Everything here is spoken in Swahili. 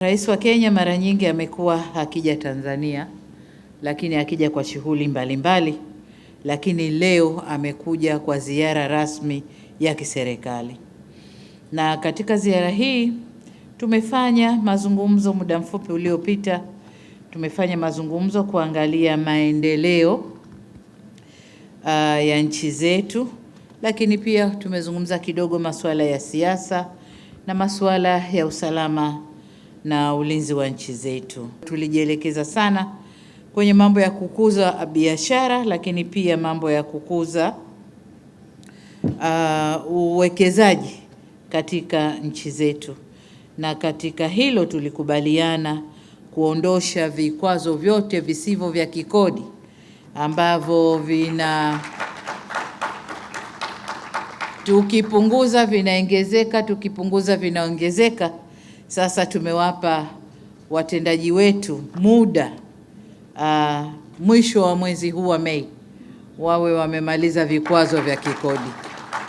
Rais wa Kenya mara nyingi amekuwa akija Tanzania, lakini akija kwa shughuli mbalimbali, lakini leo amekuja kwa ziara rasmi ya kiserikali. Na katika ziara hii tumefanya mazungumzo muda mfupi uliopita, tumefanya mazungumzo kuangalia maendeleo ya nchi zetu, lakini pia tumezungumza kidogo masuala ya siasa na masuala ya usalama na ulinzi wa nchi zetu. Tulijielekeza sana kwenye mambo ya kukuza biashara, lakini pia mambo ya kukuza uwekezaji katika nchi zetu, na katika hilo tulikubaliana kuondosha vikwazo vyote visivyo vya kikodi ambavyo vina tukipunguza vinaongezeka, tukipunguza vinaongezeka. Sasa tumewapa watendaji wetu muda mwisho wa mwezi huu wa Mei wawe wamemaliza vikwazo vya kikodi.